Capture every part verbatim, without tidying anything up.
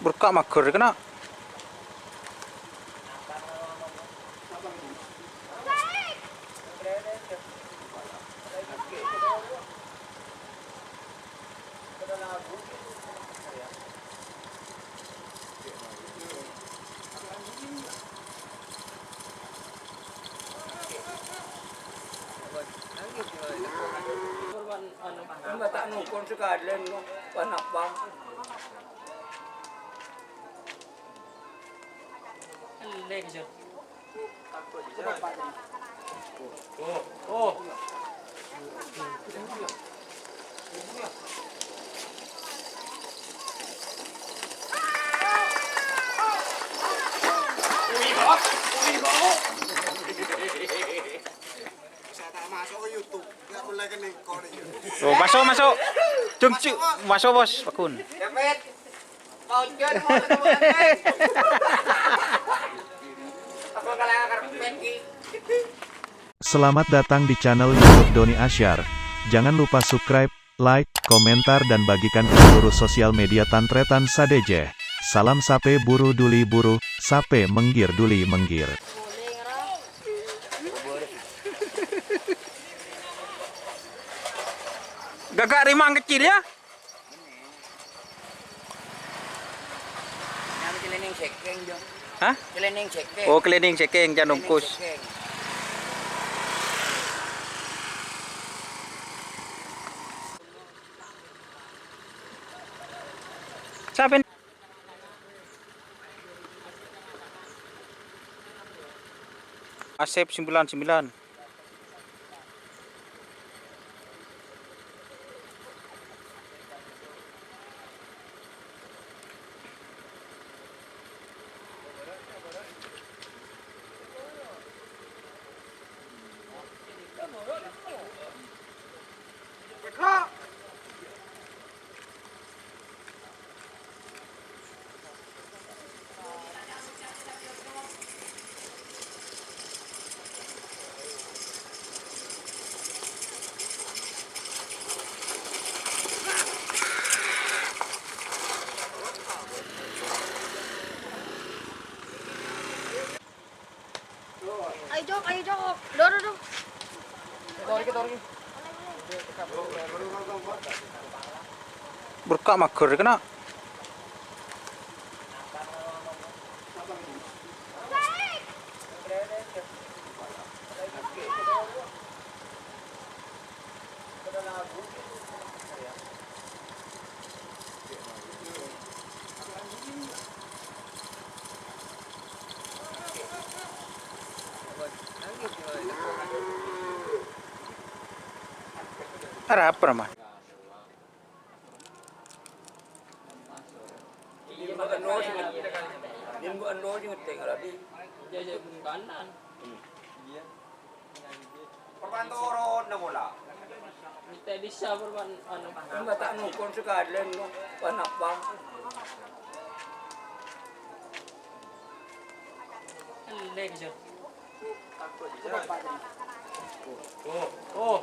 Burka' mager kena. Oh, maso', maso'. Jung, ju-, maso', Bos, pakun. Selamat datang di channel YouTube Doni Asyar. Jangan lupa subscribe, like, komentar, dan bagikan ke seluruh sosial media Tan Tretan sadhâjâ. Salam sapè buru duli buru, sapè menggir duli menggir. Gagak rimang kecil ya? Yang keliling sekeng, Jo. Hah? Keliling sekeng. Oh, keliling sekeng, jangan ongkos. Sekeng. Siapa ini? Asep sembilan sembilan. Ayo, Jok, ayo, Jok. Dur, dur, dur. Burka' mager kena. Arapa, Rama? Iya, iya, bungkanan. Iya. Perban toron na mola. Ente bisa perban, anu. Enggak tak nukun sekalian, no. Panapa? Ente bisa. Oh, oh.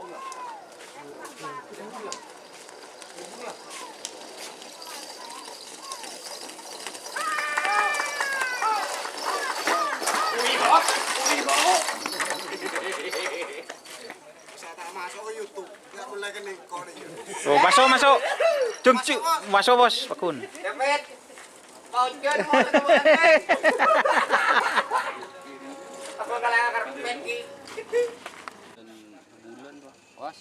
Oh, maso', maso'. Jung, ju-, maso', Bos, pakun. Bulan, Pak. Awas.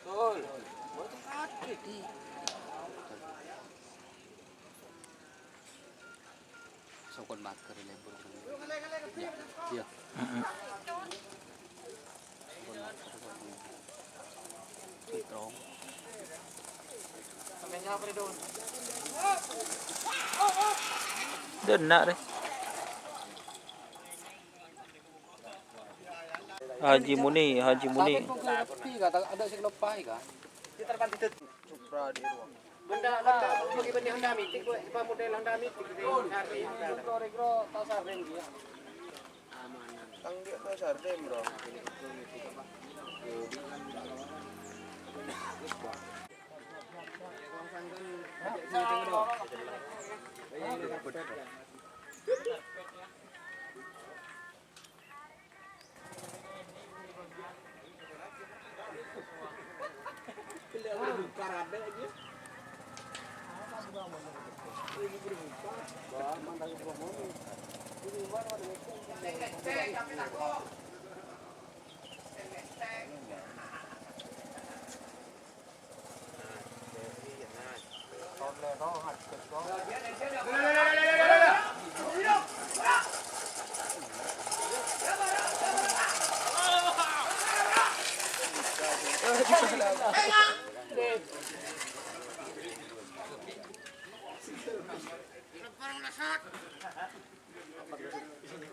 Betul. Sokon mager libur. Ya. Iya. Heeh. Sokon mager, sokon libur. Citrong. Dena, deh. Haji Muni, Haji Muni. Sampai pukul tepi, kata, ada sing lepas, kan? Benda, benda, bagi benda Honda Mitik, Bu. Apa model Honda Mitik, Bu? Sarden, Honda. Tang dia tau sarden, bro.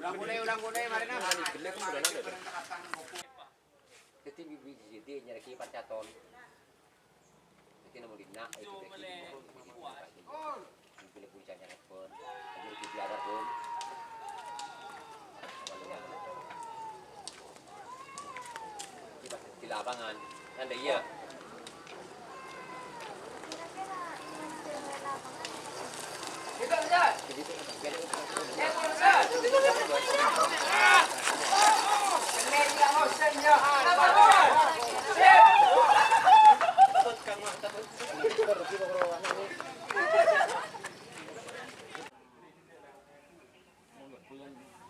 Ulang pole, ulang pole, marèna. Dhâddhi bi-, bi-, bi-, nyarè ki parcaton. Dhâddhi namo dinna', itu kayak gini. Mobil puncaknya Rebon. Anjir, di Piala Rebon. Di lapangan. Kan ada iya.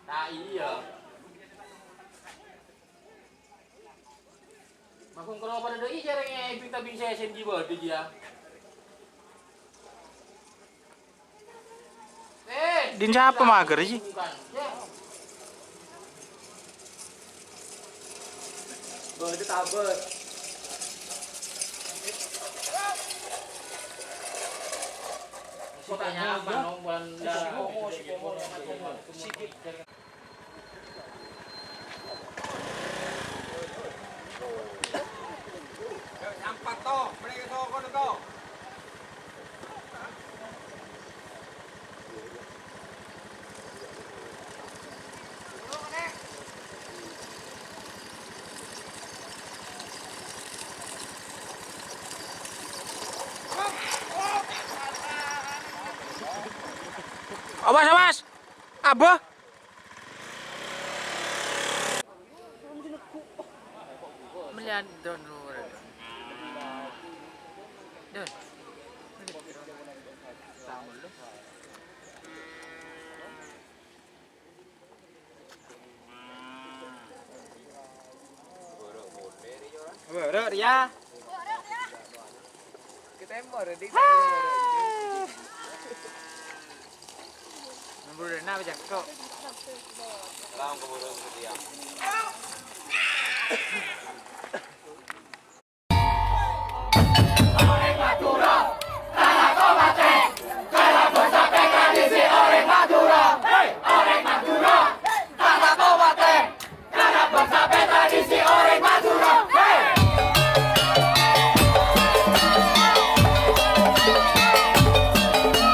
Nah, iyâ. Makon kalo padâ dâ' iyâ carèngnga èbing-tabing sèsèn jiyâ bâdâ jiyâ. Eh, din sapa mager, sih? Bukan. Ya. Bâdâ tabât. Kok tanya apa, Nong? Bulan dah. Awas, awas. Abah. Melihat don dulu. Don. Boro', Ria. Kita yang boro', di. Nembur dana apa, Cak? Kok? Lang keburu setia.